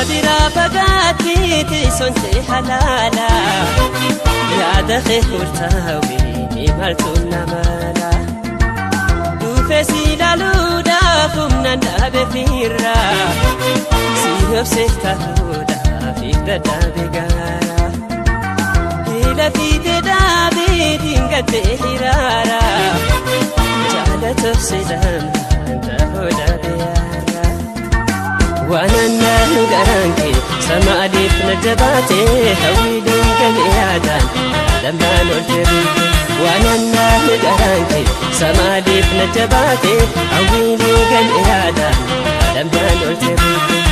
Nabira fagaatti sonte halaala yaada kee murtaawee ni maaltu namala dhufe si ilaaluudhaaf humnaan dhaabe fiirra si obse ta'uudhaaf dadhabe gaara hila fiite dhaabee dingattee hiraara jaalatuuf si dhamdhaan ta'uu dhabe yaara. Waanannaa garaan kee samaaliif na jabaate hawwiileen kan yaadaan lammaan ol teebuute. Waanannaa garaan kee samaaliif na jabaate hawwiileen kan yaadaan lammaan ol teebuute.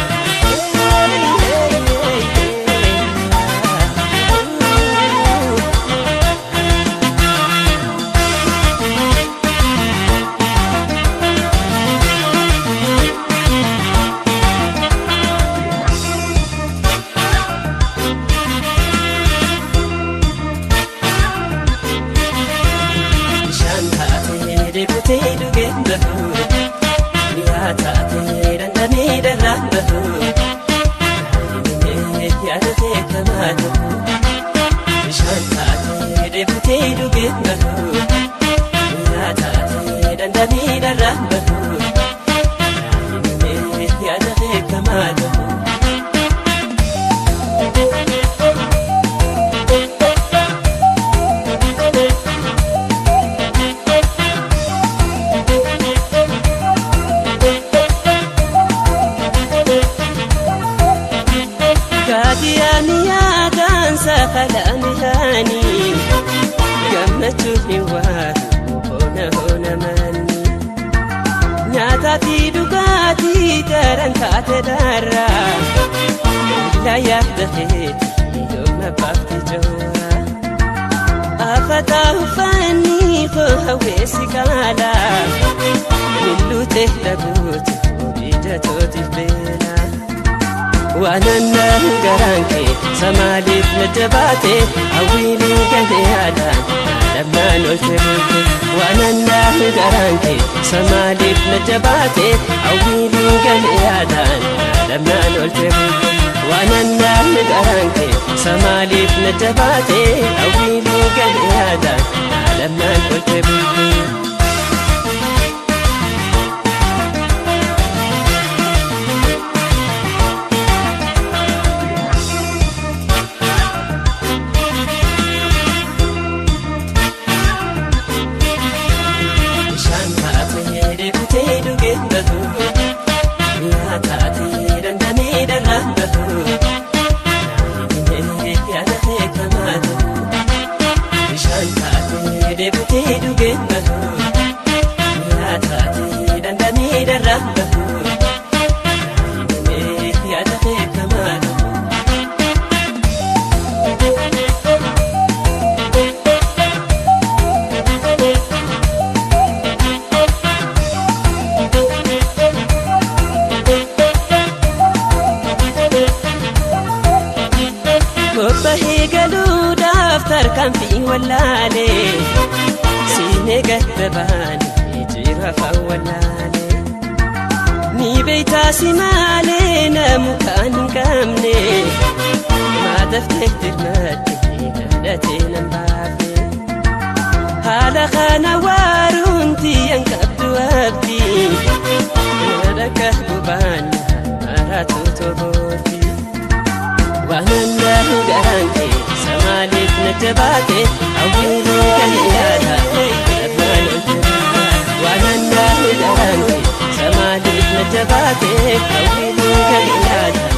Bishaan taatee deebitee dhugeen bahu mi'aa taatee dhandhamee dharraan bahu yaadimee yaada kee kamaa ta'u. Bishaan taatee deebitee dhugeen bahu mi'aa taatee dhandhamee dharraan bahu yaadimee yaada kee kamaa ta'u. Gaadiyaan yaadaan sakalaan haanii gammachuun hin waaru hoona hoona manni nyaataa fi dhugaatii daran taate daarraa illaa yaada keetii yooma baafte joora afataa uffanni koo hawweessi qaalaa milluutee dhabuutu ija tootiif beela. Waanannaa garaan kee samaaliif na jabaate hawwiileen kan yaadaan lammaan ol teebuute. Waanannaa garaan kee samaaliif na jabaate hawwiileen kan yaadaan lammaan ol teebuute. Waanannaa garaan kee samaaliif na jabaate hawwiileen kan yaadaan lammaan ol teebuute. Bishaan taatee deebitee dhugeen bahu mi'aa taatee dhandhamee dharraan bahu yaadimee yaada kee kamaa ta'u. Bishaan taatee deebitee dhugeen bahu mi'aa taatee dhandhamee dharraan bahu yaadimee yaada kee kamaa ta'u. Bobbahee galuudhaaf tarkaanfii wallaalee siinee gadda baanee jira afaan wallaalee. Ni beektaa si maalee namu kan hin qabne maadaftee dirmadde kadhatee nan baafne. Haala kana waaruun tiyyan qabdu abdii madaka gubaan maraatu tobooti. Waanannaa garaan kee samaaliif na jabaate hawwiilee kan yaadaan lammaan ol teebuute. Waanannaa garaan kee samaaliif na jabaate hawwiilee kan yaadaan